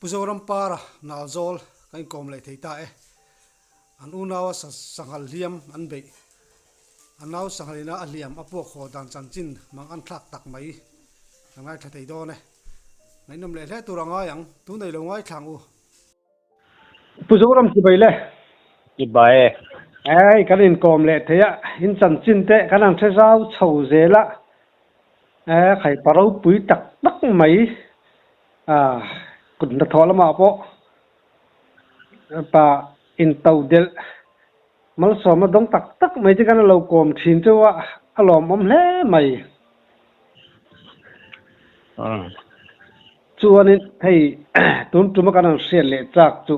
Pu Zorampara Nalzawl kan inkawm leh thei ta e. An unaua sanghal hliam an beih. A nau sanghalina a hliam a puak haw dan chanchin mang an thlak tak mai ka ngaithla thei dawn e. Ngaihnawm leh hle tur a ngai ang, tu nei lo ngaithla ang u. Pu Zoram chibai le. Chibai e. Ei, kan inkawm leh thei a, in chanchin te kan ang hre zau chho zel a, e, khaipa ropui tak tak mai, a, kut hnathawh lamah pawh pa into delh malsawmna dawng tak tak mai te kan lo kawm thin chu a, a lawmawm hle mai. Chuanin hei tun tuma kan han hriat leh chak chu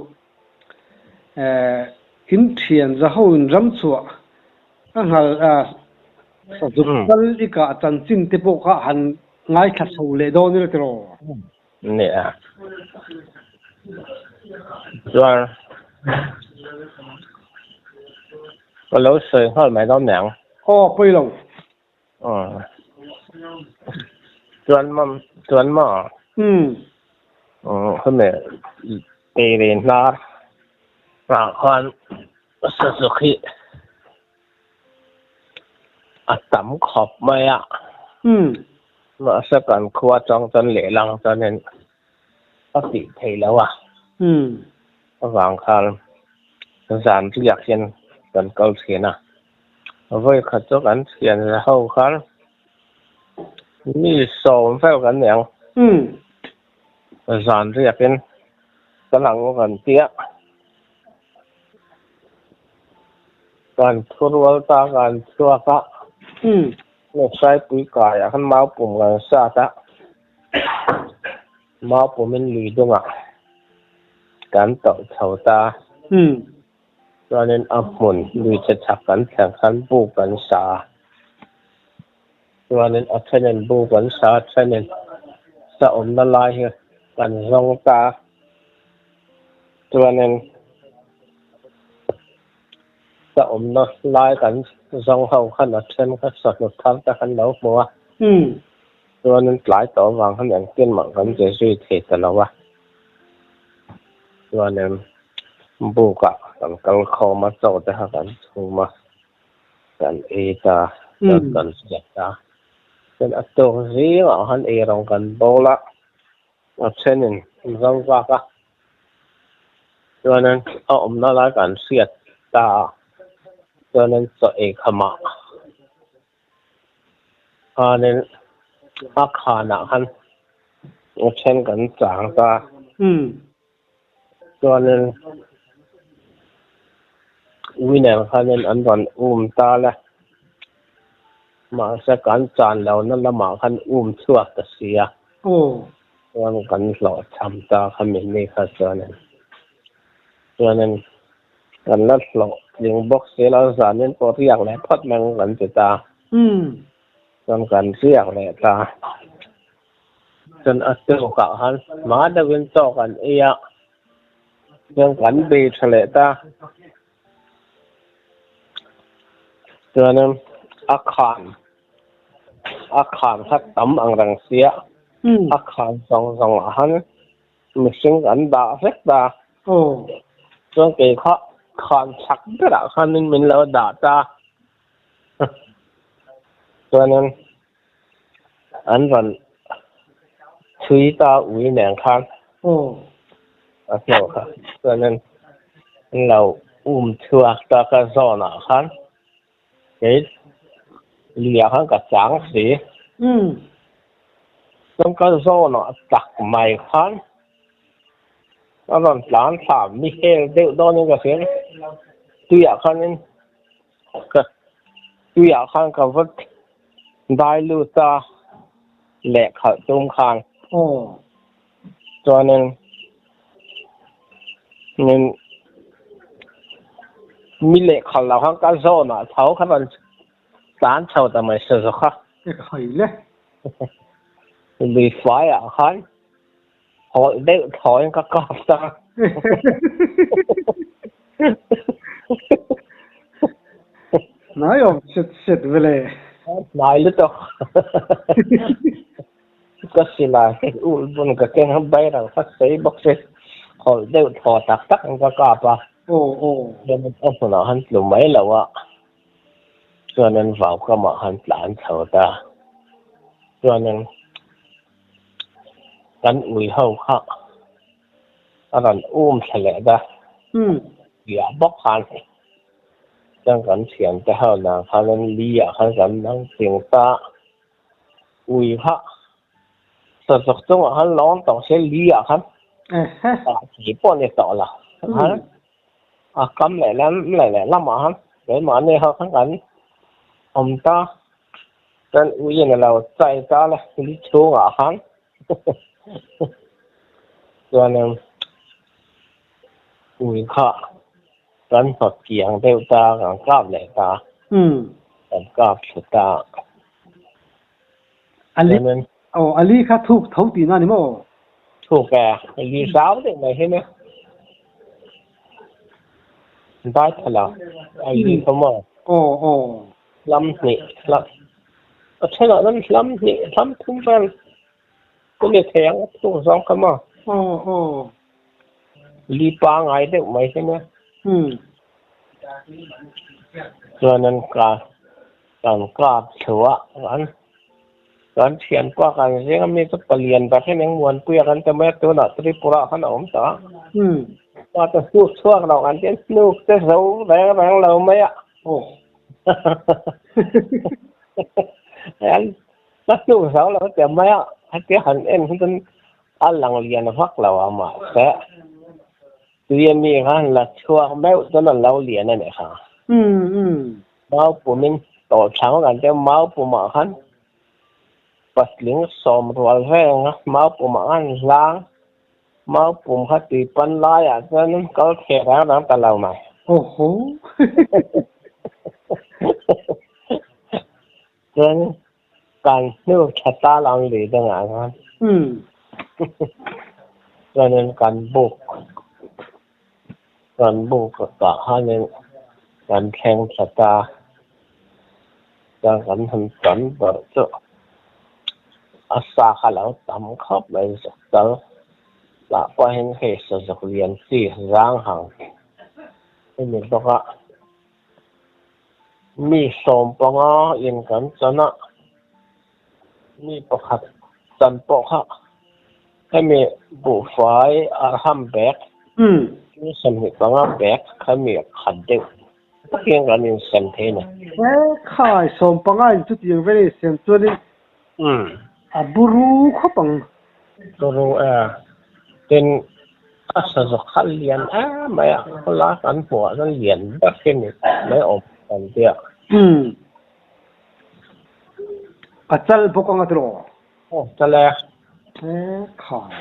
in thian zaho in ram chhuah a nghal sazuk kal i kah chanchin te pawh kha han ngaithla chho leh dawn ila tiraw? Nia. Chuan ka lo sawi nghal mai dawn mai ang. Aw pawi lo. Chuan mam chuan maw hemi teiri hnar ah khan sazuk hi a tam khawp mai a mahse kan khua atang chuan lehlang chuanin a tih theih loh a avang khan zan riak hian kan kal thin a. Vawi khat chu kan thian za ho khan mi sawm vel kan ni ang. Zan riakin ka lang kan tia. Kan thurual ta kan chhuak a. Saipui kaiah khan mau pum kan sat a. Mau pumin lui dungah kan tawlh chho ta. Chuanin a hmun lui che chhak kan thleng khan buk an sa a, chuanin a thenin buk an sa a, thenin sa awmna lai hi kan zawng ta a, chuanin sa awmna lai kan zawng ho khan a then kha sahnu thar te khan lo hmu a, chuanin tlai tawh avang khan engtin mah kan che zui thei ta lo a, chuanin. Bukah kan kal khawm a, chaw te kha kan chhum a, kan ei ta, chuan kan hriat ta. Chuan a tawk zingah khan eirawng kan bawl a, a thenin an zo vak a, chuanin a awmna lai kan hriat ta a, chuanin chaw ei khamah khanin a khanah khan a then kan chang ta. Chuanin winner khanin an rawn um ta le. Mahse kan chan lohna lamah khan um chhuak ta si a. Chuan kan hlawhchham ta kha mini kha chuanin. Chuanin kan la hlawhtling bawk si lo zanin pawh riak leh phawt mai ang kan ti ta. Chuan kan riak leh ta. Chuan a tukah khan hma deuhin chaw kan ei a, chuan kan bei tha leh ta. Chuanin a khan a khan kha tam ang reng sia, a khan zawng zawng ah khan mihring an dah vek ta. Chuan kei kha khan chak berah khanin min lo dah ta. Chuanin An rawn chhui ta ui nen khan a hnu kha chuanin an lo um chhuak ta ka zawn ah khan kei lui ah khan ka chang si chuan ka zawn ah tak mai khan a rawn tlan thla mi hel deuh dawnin ka hria tuiah khanin Ka tuiah khan ka va dai lut a, lehkhalh tum khan. Chuanin min mi lehkhalh loh khan ka zawnah tho kha rawn tlan chho ta mai se zawk a. Ekhai le. Lui faiah khan hawlh deuh thawiin ka kap ta. Hnai awm set set vele. Hnai lutuk. Ka silai ul bun ka keng a bairang kha sei bawk si. Khawlh deuh thaw tak tak in ka kap a. Aw aw. Chuan a hmunah han tlu mai lo a. Chuan an vau kamah han tlan chho ta. Chuanin kan ui ho kha a rawn um thla leh ta. Piah bawk khan chuan kan thiante ho nang khan an li ah khan kan nang ching ta. Ui kha sazuk chungah khan lawng tawh se li ah khan thei pawh ni tawh lo khan a kam leh lam leh leh lamah khan keimahni ho khan kan awm ta chuan uiin a lo chai ta le li chhungah khan chuanin ui kha kan hnawt kiang deuh ta kan kap leh ta kan kap thlu ta. Ali aw Ali kha thuk tho tihna a ni maw? Thuk e, Ali zau deuh mai hi nia. Dai tha lo, Ali kha maw? Aw aw. Hlam hnih, hlam a thenah chuan hlam hnih, hlam thum vel ka ni thei ang a thuk zawng kha maw? Aw aw. Li pangai deuh mai hi nia. Chuan an ka Kan kap thluah kan kan thianpa kan zing a mi chu palian ber hi eng Muanpuia kan ti mai a tunah Tripura khan a awm ta a pa te hnuk chhuak lo kan tia hnuk te zo reng reng lo mai a a hnuk zo lo ti mai a hetia han en hi chuan a lang lian vak lo a mahse tui ami khan la chhuak meuh chuan a lo lian a nih kha. Mau pumin tawh thlang kan tia mau pumah khan patling sawm rual reng a, mau pumah khan hlang, mau pum kha tui pan laiah chuan kal theh rang rang ta lo mai. Awhaw. Chuan kan hnu tha ta lang lui dangah khan chuanin kan buk kan buk tah khanin kan thleng thla ta chuan kan han tam ber chu a sa kha lo tam khawp mai zuk tal lah pawhin hei sazuk lian chi zang hang hemi bawk a. Mi 15 in kan chan a, mi pakhat chan pawh kha hemi buhfai arham bag mi 25 bag kha mi khat deuh takin kan insem thei a ni. He khai 15 in chutiang vel insem chuanin a buru khawp ang. Buru e, tin a sazuk kha lian em mai a, khawlai kan hmuh ah chuan lian ber hi ni mai awm kan tia. Umm. A chal bawk ang a tiraw? Aw chal e. He khai.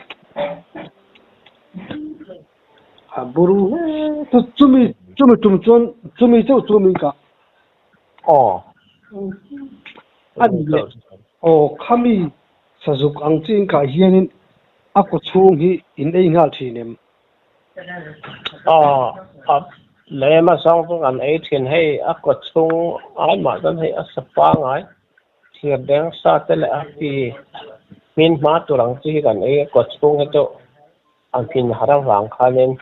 A buru hle. Chu chumi chumi tum chuan chumi chauh chu min kah. Aw. A ni leh. Aw khami sazuk ang chi in kah hianin a kaw chhung hi in ei nghal thin em? Aw, a lem a zawng chu kan ei thin hei a kaw chhung ai mah chuan hei a sa pangai thir deng sa te leh a ti hmin hma tur ang chi hi kan ei a kaw chhung hi chu a hmin har avang khanin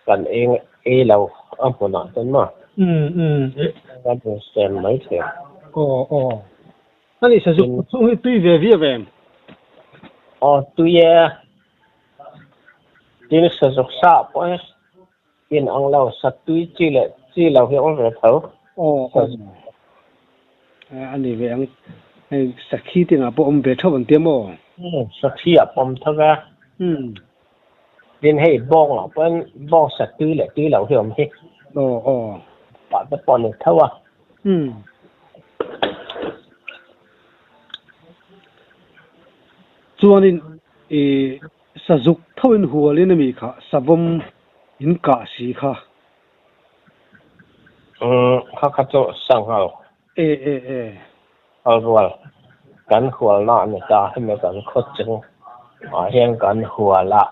kan ei ei lo a hmunah chuan maw? Kan insem mai thin. Aw aw. Ani sazuk chhung hi tui ve viau em? Aw tui e. Tin sazuk sa pawh hi in ang lo sa tui chi leh chi lo hi a awm ve tho. Aw aw. Ani ve ang. Hei sakhi te ngah pawh awm ve theuh an tia maw? Sakhi ah pawm tho ve. Tin hei bawng ah pawhin bawng sa tui leh tui lo hi awm hi. Aw aw. Pah te pawh ni tho a. Chuanin i sazuk thoin hualin ami kha savawm in kah si kha. Umm kha kha chu sanghal. E e e. Hal rual kan hualna a ni ta hemi kan khaw chung ah hian kan hual a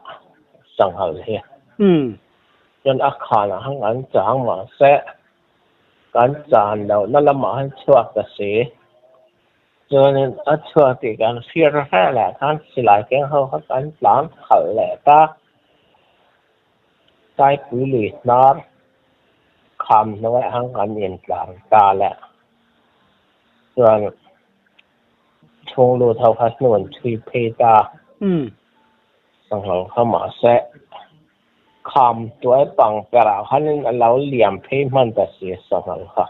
sanghal hi. Chuan a khanah khan kan chang mahse kan chan lohna lamah khan chhuak ta si. Chuanin a chhuak tih kan hriat hreh leh khan silai keng ho kha kan tlan khalh leh ta. Taipui lui hnar kham hnuaiah khan kan intlar ta le. Chuan chhung lut ho kha hnu an chhui phei ta. Sanghal kha mahse kham tuai pang perah khanin a lo liam phei hman ta si sanghal kha.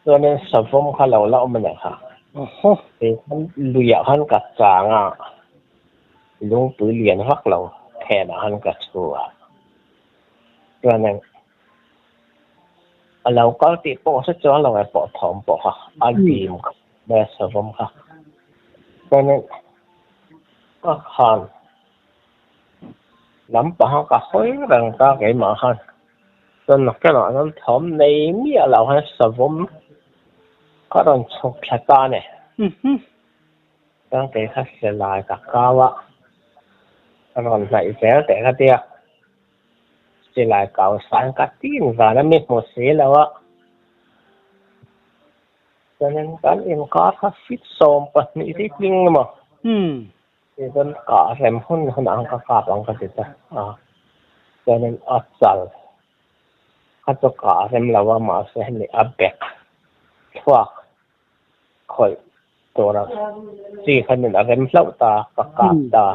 Chuanin savawm kha lo la awm a nih kha. Kei khan luiah khan ka chang a, lungpui lian vak lo phenah khan ka chhu a. Chuanin a lo kal tih pawh hre chuang lo e pawh thawm pawh kha a dim kha mai a savawm kha. Chuanin ka khan lampang a ka hawi reng ta keimah khan. Chuan nakinah chuan thawm nei miah loh hian savawm ka rawn chhuk thla ta a ni. Chuan kei kha silai ka kau a, ka rawn hnaih zel teh ka tia. Silai kau san ka tin van a mi hmu si lo a. Chuanin kan inkar kha fit 12 hi tling emaw. Tichuan kah rem hun hun ang ka kap ang ka ti ta a, chuanin a chal kha chu kah rem lo a mahse hemi a bek thluak khawih tura chi khanin a rem hlauh ta ka kap ta.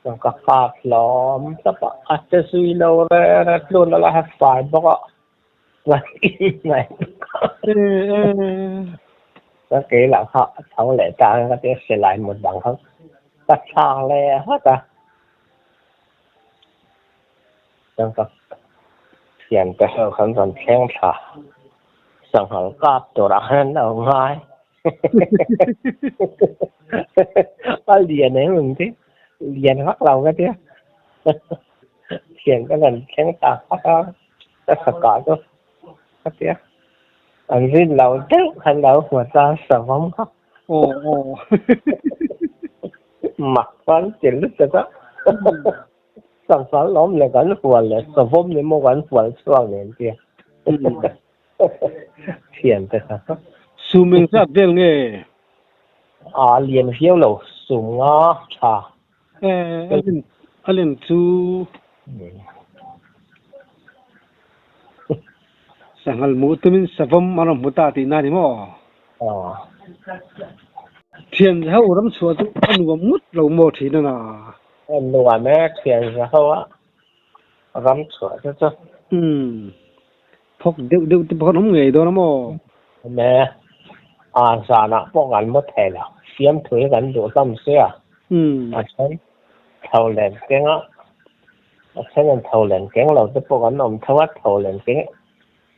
Chuan ka kap hlawm tawp a, a che zui lo re re tlun a la he fai bawk a. Ka ke lah kha a tho leh ta ang ka tia silai mut dang kha ka thlak leh vat a. Chuan ka thiante ho khan rawn thleng thla sanghal kap turah khan an lo ngai. A lian em ang ti lian vak lo ka tia thiante rawn thleng thla phawt a. Ka sakah chu ka tia an rin lo deuh khan lo hmu ta savawm kha. Aw aw. Mak chuan ti lutuk a. Sanghal awm leh kan hual leh savawm ni maw kan hual chhuak nen tia. Thian te kha. Sum engzat vel nge? A lian viau lo sum nga tha. A len chu sanghal hmuh tumin savawm a rawn hmu ta tihna a ni maw? Thian ho ram chhuah chu a nuam ngawt lo maw thin a na? A nuam e, thian ho a ram chhuah te chu. Phawk deuh deuh te pawh an awm ngei dawn a maw? Awm e, a zanah pawh kan mu thei lo, fiamthu hi kan duh hlawm sia. A then tho len keng a, a then an tho len keng lo te pawh kan awm tho a, tho len keng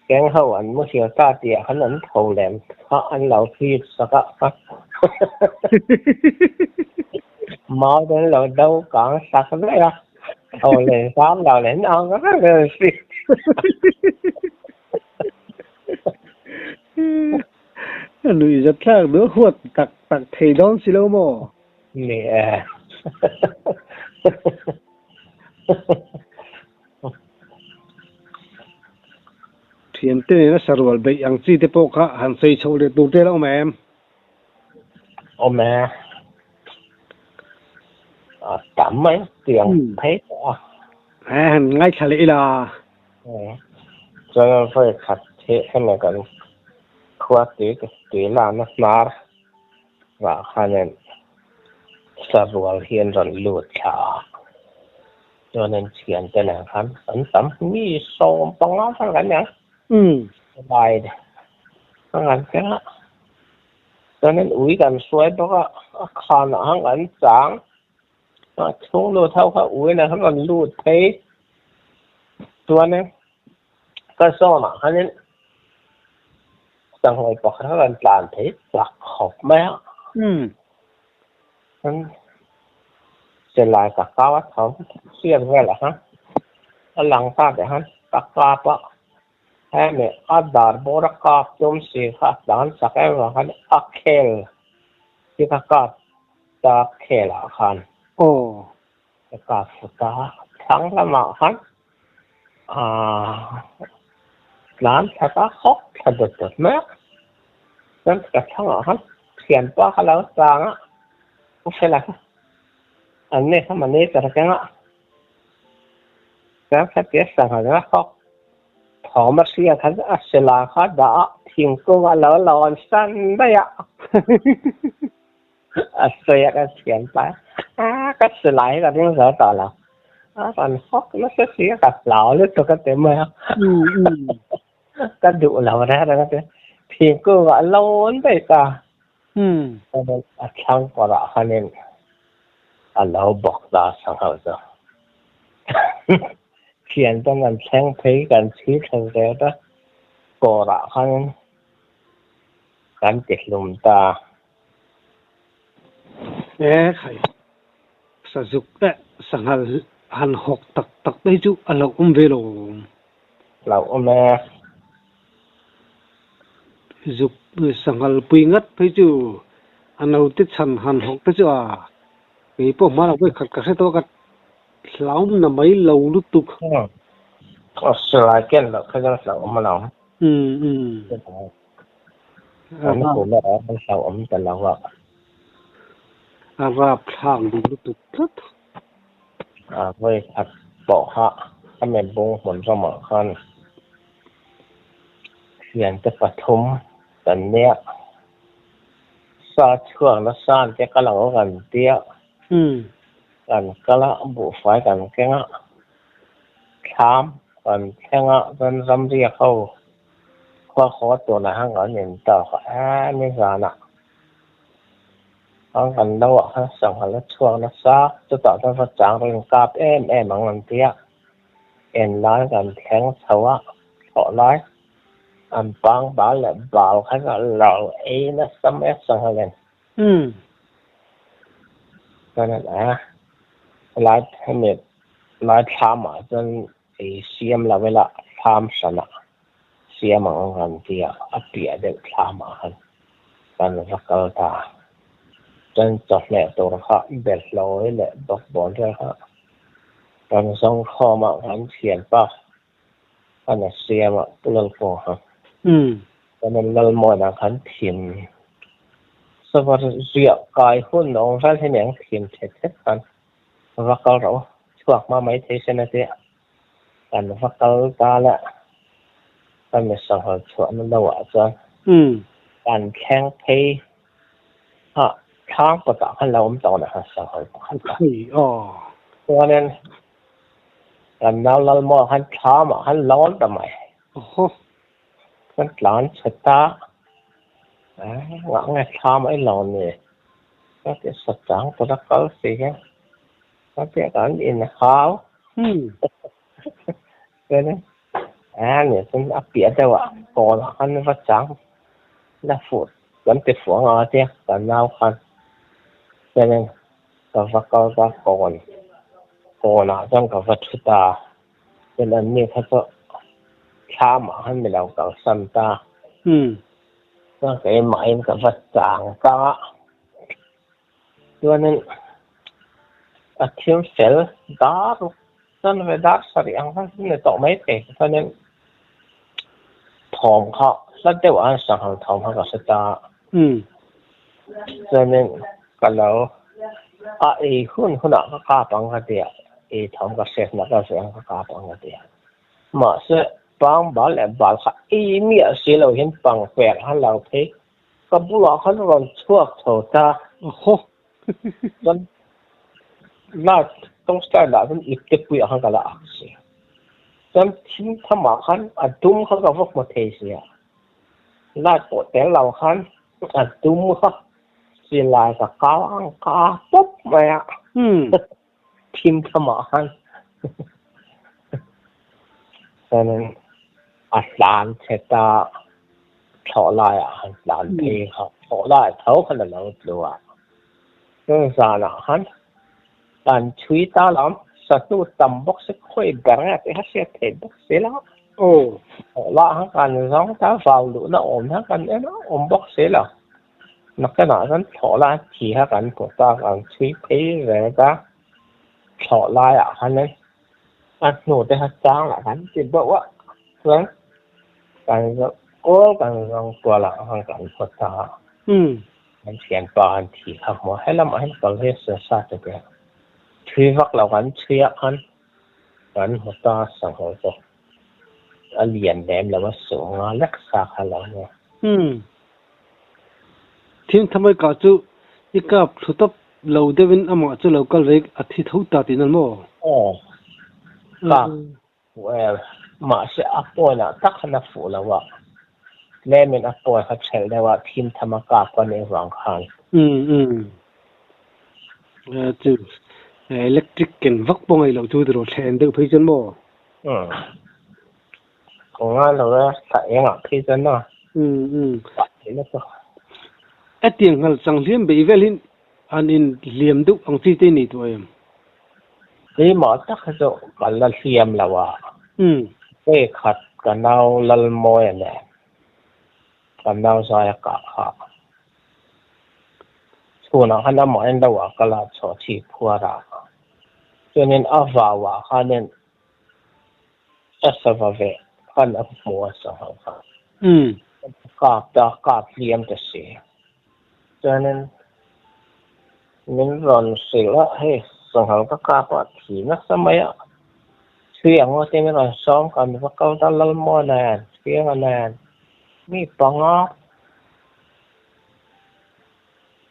keng ho an muhil ta tih ah khan an tho len kha an lo thlir sak a. Mau te an lo do kang sak daih a. Tho len zam lo len ang reng reng si. Nuih zat thlak duh huat tak tak thei dawn si lo maw? Ni e. Thiante nena sarual beih ang chi te pawh kha han sawi chhoh leh tur te la awm em? Awm e. A tam mai tiang phei tawh a. He han ngaithla leh ila. Chuan vawi khat hi hemi kan khua tui tui lakna hnar vah khanin sarual hi an rawn lut thla a. Chuanin thiante nen khan an tam mi 15 vel kan ni ang. Lai a ngan keng a. Chuanin ui kan hruai bawk a, a khanah khan kan chang a chhung lut ho kha ui nen khan rawn lut phei. Chuanin ka zawnah khanin sanghawi pakhat kha rawn tlan phei chak khawp mai a. Chuan silai ka kau a tho hriat velah khan a lang ta teh khan ka kap a. Hemi a dar bawr a kap tum si kha a tlan chak em vang khan a khel hi ka kap ta khel ah khan ka kap fu ta thlang lamah khan aaa tlan thla ta hawk thla dawt dawt mai a chuan ka thlangah khan thianpa kha lo chang a u fela kha an nei kha manager keng a. Chuan khatia sanghal a hawk thawm a hria khan a sela kha dah a, thingkung a lo lawn san daih a. A sawi a ka thiam ta a, ka silai hi ka ring zo tawh lo. A rawn hawk nasa si a, ka hlau lutuk a ti mai a. Ka duh lo reng reng a ti. Thingkung ah lawn daih ta. A thlang kawrah khanin a lo bawk ta sanghal chu. Thian ten an thleng phei kan chhi thla zel ta. Kawrah khanin kan ti hlum ta. E khai, sazuk leh sanghal han hawk tak tak te hi chu a hlauhawm ve lo. Hlauhawm e. Zuk sanghal pui ngat phei chu a naute chhan han hawk te chu a, kei pawh hma lo pawh i khat ka hre tawh a, ka hlauhawm na mai lo lutuk. Silai ken loh kha chuan hlauhawm a lo. An kum a an hlauhawm ta lo a. A rapthlak duh lutuk tlat. A vawi khat pawh kha a met bung hmun ramah khan thiante pathum kan nia. Sa chhuak nasa an tia kal ang kan tia. Kan kal a, buhfai kan keng a, thlam kan thleng a, chuan ramriak ho Khua khaw tunah hian kan in tawk a, e nizanah khan kan lo ah khan sangha la chhuak nasa, chutah chuan va chang rawh in kap em em ang an ti a, en lai kan thleng chho a, thlawh lai an pang bal leh bal khan a lo ei nasa mai a sangha nen. Chuan a lai hemi lai thlam ah chuan Ei siam lo ila thlam hran ah siam ang kan ti a, a piah deuh thlam ah khan kan va kal ta. Chuan chawhmeh tur kha belhlawi leh bawkbawn vel kha kan zawng khawm a, kan thianpa khan a siam a, Pu Lalkaw kha. Chuan Lalmuana khan thim savar ziah kai hun awm vel hi nen thim thet thet khan Va kal rawh u, chhuak hma mai thei sen a tia. Kan va kal ta le, ka mi sanghal chhuahna lo ah chuan kan thleng phei a, thlang kawtah khan lo awm tawh na khan sanghal pakhat a. Chuanin kan nau Lalmuah khan thlam ah khan lawn ta mai. Kan tlan chhe ta, ngah nge thlam a i lo ni? Ka ti sa chang tur a kal si hian ka tia kan in hau. Chuanin a nih chuan a piah deuh ah kawl ah khan va chang la fuh kan ti fuh ang a tia ka nau khan. Chuanin ka va kal ta kawn kawn ah chuan ka va thu ta. Chuan an ni kha chu thlam ah khan mi lo kalsan ta. Chuan keimahin ka va chang ta a, chuanin a thil fel dar chuan ve dar sarih ang khan ni tawh mai thei chuanin thawm kha hla deuh ah sanghal thawm kha ka hre ta a, chuanin ka lo a ei hun hunah ka kap ang ka ti a, ei thawm ka hriat na ka hria ang ka kap ang ka ti a. Mahse, pang bal leh bal kha ei miah si lo hian pang per khan lo phei. Ka bulah khan rawn chhuak chho ta. Aw. Chuan last tawng style ah chuan ip te puiah khan ka la ak si. Chuan thim thamah khan a dum kha ka va hmu thei si a. Light pawh tel lo khan a dum kha silai ka kau ang ka a pawp mai a. Thim thamah khan chuanin a tlan chhe ta, thlawh laiah khan tlan phei kha, thlawh laiah tho khan a lo tlu a. Chuan zanah khan kan chhui ta lam, sahnu tam bawk si khawi ber nge tih kha hriat theih bawk si lo. Thlawh laiah khan kan zawng ta, vau luhna awm kha kan en a, awm bawk si lo. Nakinah chuan thlawh lai thi kha kan hmu ta, kan chhui phei zel ta. Thlawh laiah khanin a hnu te kha chang lah kan ti deuh a, chuan kan zawng kual kan zawng kual ah khan kan hmu ta a. Kan thianpa khan thi kha hmu a, helamah hian kal hi a sa ta ber. Chhui vak lo kan chhui ah khan. Kan hmu ta sanghal chu a lian lem lo a suh nga lek sa kha lo nia. Umm. Thim thamai kah chu i kap thlu tawp lo deuhin amah chu lo kal rei a thi tho ta tihna maw? Aw. Kap Well, mahse a point ah tak khan a fuh lo a, tlemin a point kha ṭhelh deuh a, thim tham a kap ka nih vang khan. Umm umm. Chu electric ken vak pawh ngaih loh chu tiraw thlen deuh phei chuan maw? Umm. Ka ngai lo e, thla eng ah phei chuan a. Umm umm. Pah theih na chu. Hetiang nghal chang hliam beih vel hi An in hliam deuh ang chi te ni tawh em? Keimah tak hi chu ka la hliam lo a, hei khat ka nau Lalmawia nen ka nau Zaia kah kha chhunah khan amahin lo ah ka la chhuah thi phuar a, chuanin a vau ah khanin a sava ve khan a hmu a sangha kha kap ta kap hliam ta si. Chuanin min rawn hrilh a, hei sanghal ka kap a, thi nasa mai a, chhui ang aw tiin min rawn sawm kan va kal ta Lalmuana nen, Fianga nen, mi panga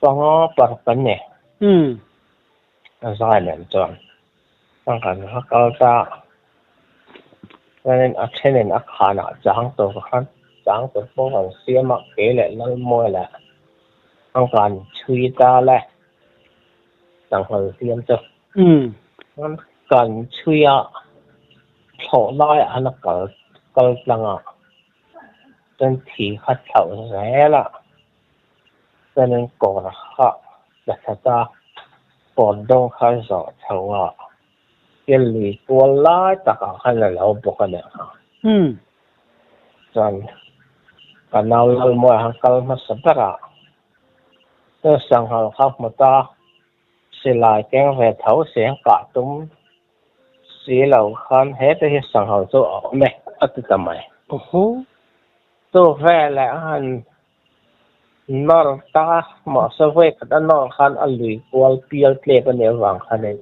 panga paruk kan ni. A zai nen chuan kan va kal ta, chuanin a thenin a khanah chang tur khan chang tur pawh kan siam a, kei leh Lalmuai leh an kan chhui ta le sanghal siam chu kan chhui a, thlawh laiah khan a kal kal tlang a, chuan thi kha thlauh zel a. Chuanin kawr kha la that a, kawr dawng kha zawh chho a, thil lui kual lai takah khan a lo bawk a nih kha. Chuan ka nau Lalmuaia khan kal hmasa ber a, chuan sanghal kha hmu ta, silai keng ve tho si an kah tum si lo khan heta hi sanghal chu a awm e a ti ta mai. Chu veleh a han Nawr ta mahse vawi khat a nawr khan a lui kual pial tlep a nih avang khanin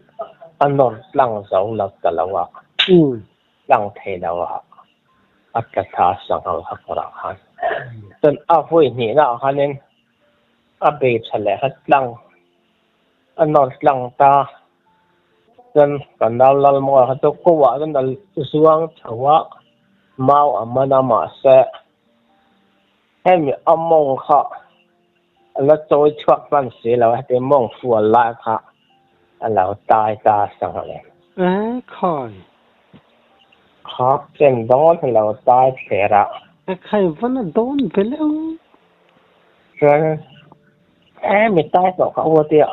a nawr tlang zo lo ta lo a, tlang thei lo a, a tla thla sanghal kha kawrah khan. Chuan a vawi hnihna ah khanin a bei tha leh kha tlang a nawr tlang ta, chuan kan nau Lalmual kha chu kawah chuan a zuang chho a, mau a man a mahse Hemi a mawng kha a la chawi chhuak hman si lo a, heti mawng fual lai kha a lo tai ta sang a ni. E khai. Kha chen dawn a lo tai thler a. E khai van a dawn ve leuh. Chuan hemi tai tawh kha u tia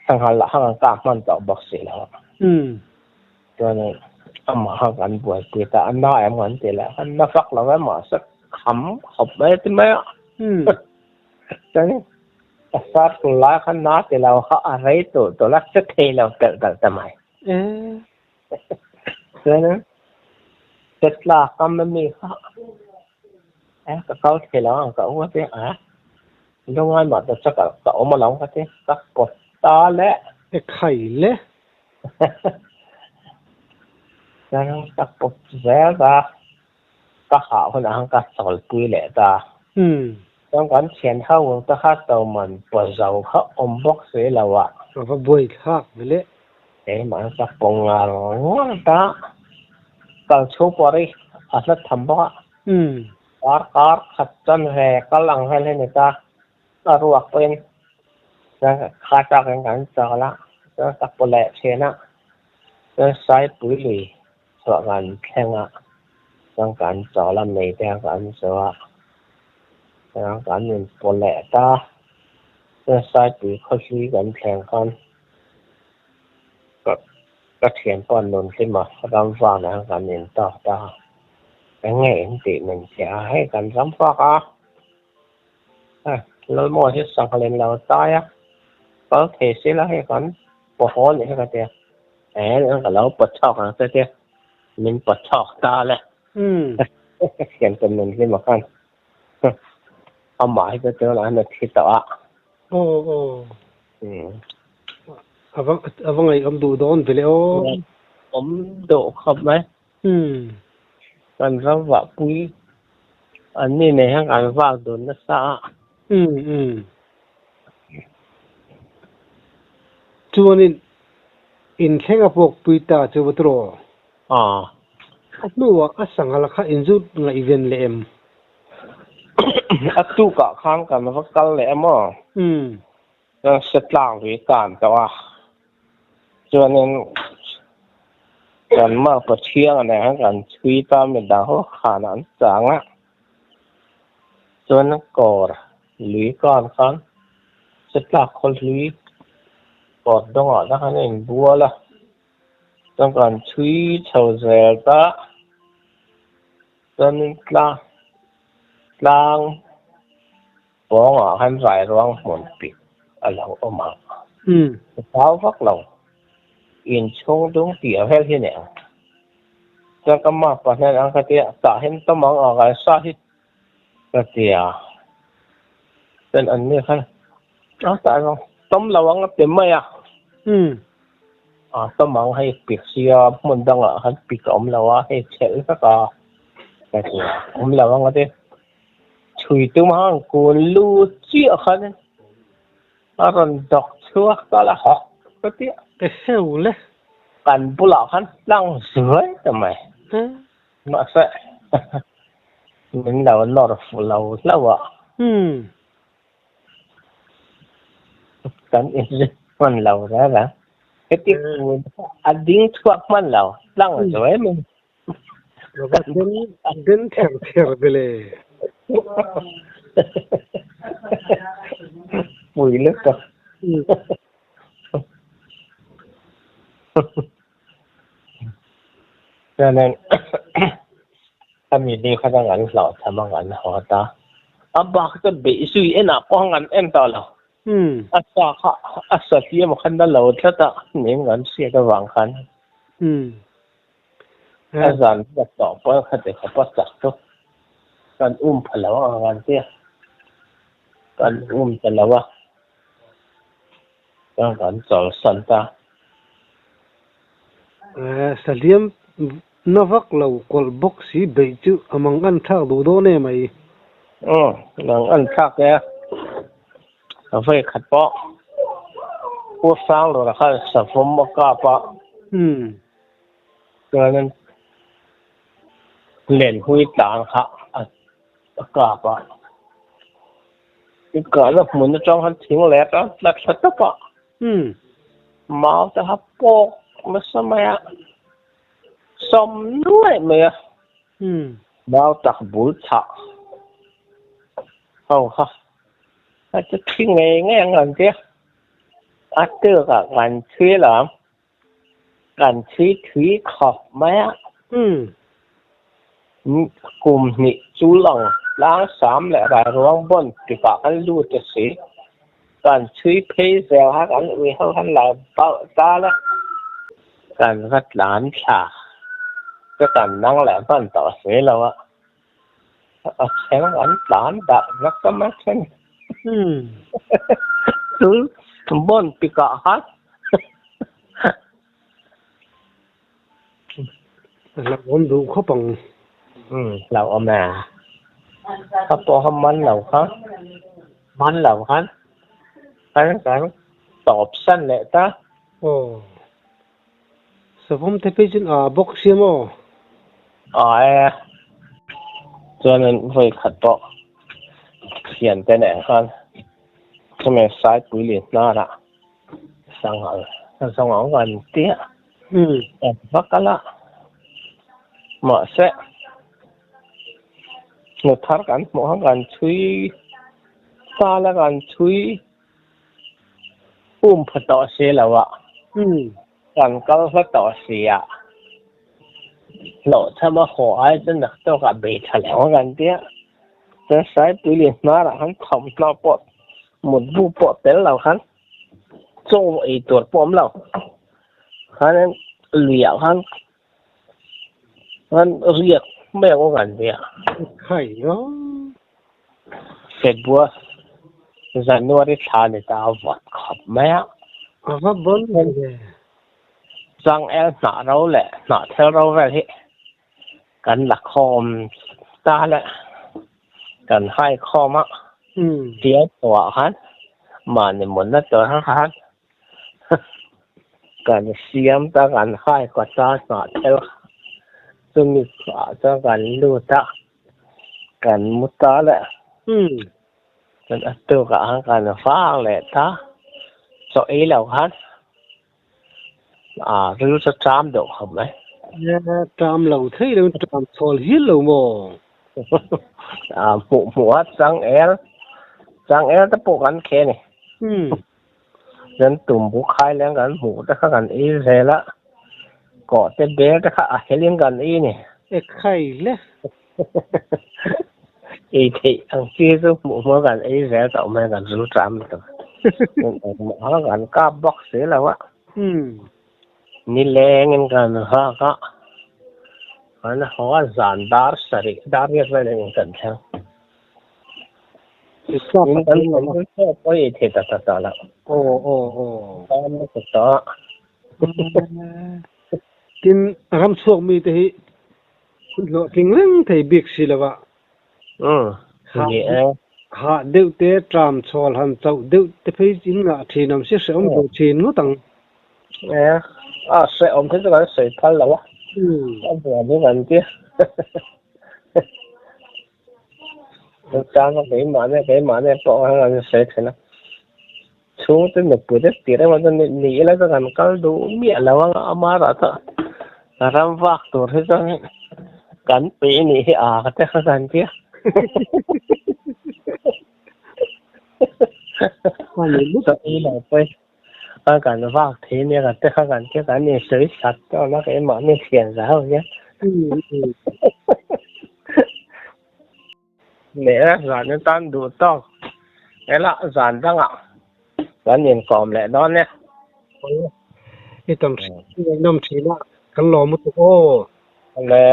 sanghal lah kha kan kah hman tawh bawk si lo a. Chuan amah kha kan buaipui ta a, na em kan ti leh a, na fak lo e mahse kham khawp mai a ti mai a. Chuan a sar tur lai kha na ti lo kha a rei tur tur a che thei lo telh telh ta mai. Chuan che tlak a mi kha e ka kal thei lo ang ka u a ti a, lungai mah ta che ka awm alawm ka ti, ka pawt ta leh. E khai le. Chuan ka pawp zel a, ka hah hunah khan ka chawlpui leh ta. Chuan kan thian ho te kha toman paw zo kha awm bawk si lo a. Ka va buai thlak ve le. Keimah ka paw ngar ngar ta, kal chhung pawh rei a hla tham bawk a. Kar kar khat chuan ve kal ang vel hi ni ta. A ruak pawhin kha takin kan chawl a, chuan ka paw leh thin a, chuan Saipui lui chhuah kan thleng a, chuan kan chawl a, mei te kan zo a, chuan kan inpaw leh ta, chuan Saipui khawhlui kan thleng khan ka thianpa Nunhlima ram vanah kan intawk ta, eng nge in tih min chiah a, hei kan ram vak a. Lalmaw hi sangha lem lo tai a, kal thei si la hei kan paw haw anih hi ka ti a, eh ka lo paw chhuak ang che tia min paw chhuak ta le. Thian ka nun hlim a khan amah hi chu tunah hian a thi tawh a. Aw aw. A va a va ngaihawm duh dawn ve le aw. Awm deuh khawp mai. Kan ram vahpui an ni nei hian kan vak dun nasa a. Chuanin inthleng a puakpui ta chu va turaw? Aw. A hnuah a sanghal kha inzut ngaihven leh em? A tukah khan kan va kal leh em aw? Chuan se tlang lui kan tawh a, chuanin kan mark Pathian nen khan kan chhui ta midang ho khan an chang a, chuan kawr lui kan khan se tlak khaw hlui kawr dawngah te khan a inbual a, chuan kan chhui chho zel ta, chuanin tlang tlang. Pawngah khan Rairuang hmun pik a lo awm a, ka hlau vak lo. Inchhung dung tih a vel hi nih ang. Chuan ka mapa hnen ang ka tia, tah hian tawm ang a kan sa hi ka tia. Chuan an ni khan a tah zawng tawm lo ang a ti mai a. A tawm ang hei pik sia hmun dangah khan pik a awm lo a, hei chhelh vek a ka tia, awm lo ang a ti. Chhui tum hang kun lu chiah khan a rawn dawk chhuak ta la hawk ka ti a. Ka hreu le. Kan bulah khan tlang zuai ta mai. Mahse min lo nawr fu lo hlauh a. Kan inzui hman lo reng reng. Heti kun a ding chhuak hman lo tlang zuai mai. Den ther ther ve le. Pui lutuk. Chuanin a mi ni kha chuan kan hlauh tham a kan haw ta. A bak chu beih zui enah pawh an en tawh lo. A sa kha a sa hliam khan a lo tlat a ning kan hriat avang khan. A zan hriat tawh pawh kha ti khawp a chak chu kan um pha lo ang an ti a, kan um ta lo a, chuan kan chawlsan ta. Sa hliam na vak lo kawlh bawk si beih chu a mang an thlak duh dawn em mai. Aw, mang an thlak e. A vawi khat pawh Pu Sanglura khan savawm a kap a. Chuanin Lenhui tlang kha a kap a. I kahna hmun atang khan thing leh atang tla thla tawp a. Mau te kha pawk nasa mai a. Sawm nuaih mai a. Mau tak bul chhah ho kha a chu thi ngei ngei ang an tia. A tûkah kan chhui lam. Kan chhui thui khawp mai a. Kum hnih chu lang tlang sam leh Rairuang bawn tikah kan lut a si. Kan chhui phei zel kha kan ui ho khan lo bauh ta la. Kan va tlan thla chu kan nang leh hman tawh si lo a. A then an tlan dah nasa mai then. Chu bawn tikah khan. Hlauhawm duh khawp ang. Umm hlauhawm e. Ka pawh kha man lo kha man lo khan kan kan tawp san leh ta. Aw. Savawm te phei chuan aa bawk sia maw? Aa e. Chuan an vawi khat pawh thian te nen khan chumi Saipui leh hnarah Sanghal zawng ang kan tia kan va kal a, mahse hnu thar kan hmuh khan kan chhui fal a kan chhui um pha tawh si lo a, kan kal hla tawh si a, hlawhchham a haw ai chu naktawkah bei tha lo ang kan tia, chuan Saipui leh hnarah khan thawmhnaw pawh Mutbu pawh tel lo khan chaw ei tur pawh awm lo khanin luiah khan khan riak mai ang kan nia. Febua January thla ni ta a vawt khawp mai a. A va bawn ve. Changel hnah ro leh hnah thel ro vel hi kan la khawm ta le kan hai khawm a, tial tawhah khan mahni mutna tur kha khan kan siam ta kan hai kawt a hnah thel chumi ah chuan kan lut a kan mu ta le chuan a tukah khan kan vang leh ta chaw ei lo khan a ril chu ṭam deuh khawp mai. Ṭam lo thei lo ṭam chhawl hial lo maw? A hmuh hmuh a changel changel te pawh kan khe ni. Chuan tumbu khai leng kan hmuh te kha kan ei zel a, kawh te bel te kha a helin kan ei ni. E khai le. Ei theih ang chi chu hmuh hmuh kan ei zel tawh mai kan ril ṭam lutuk. Engmah kha kan kap bawk si lo a. Nilengin kan vak a, kan haw a zan dar sarih dar riat velin kan thleng. In kan thlen chu chaw pawh ei thei ta ta ta lo. Aw aw aw. Ṭam lutuk tawh a. Tin, ram chhuak mite hi Hlawhtling reng thei bik si lo a. Ni e. Hah deuh te, tram chhawl han chauh deuh te phei in ngah thin awm si hrehawm duh thin ngawt ang. E, a hrehawm hi chu kan sawi phal lo a. A buan hi kan ti. Chutang a keimahni keimahni pawh khan kan sawi thin a. Chhungte nupui te tir emaw chuan ni ila chuan kan kal duh miah lo ang a, ama erawh chu ram vak tur hi chuan kan peih anih hi a ka ti kha kan tia. Chaw lo pawh a kan vak thei ania ka ti kha kan tia kan insawi sat dawn a keimahni thian za ho hian. Leh a zan atan duh tawk ela zan dangah kan inkawm leh dawn e. I tam hrim hrim a inawm thin a, kan lawm lutuk aw. Le.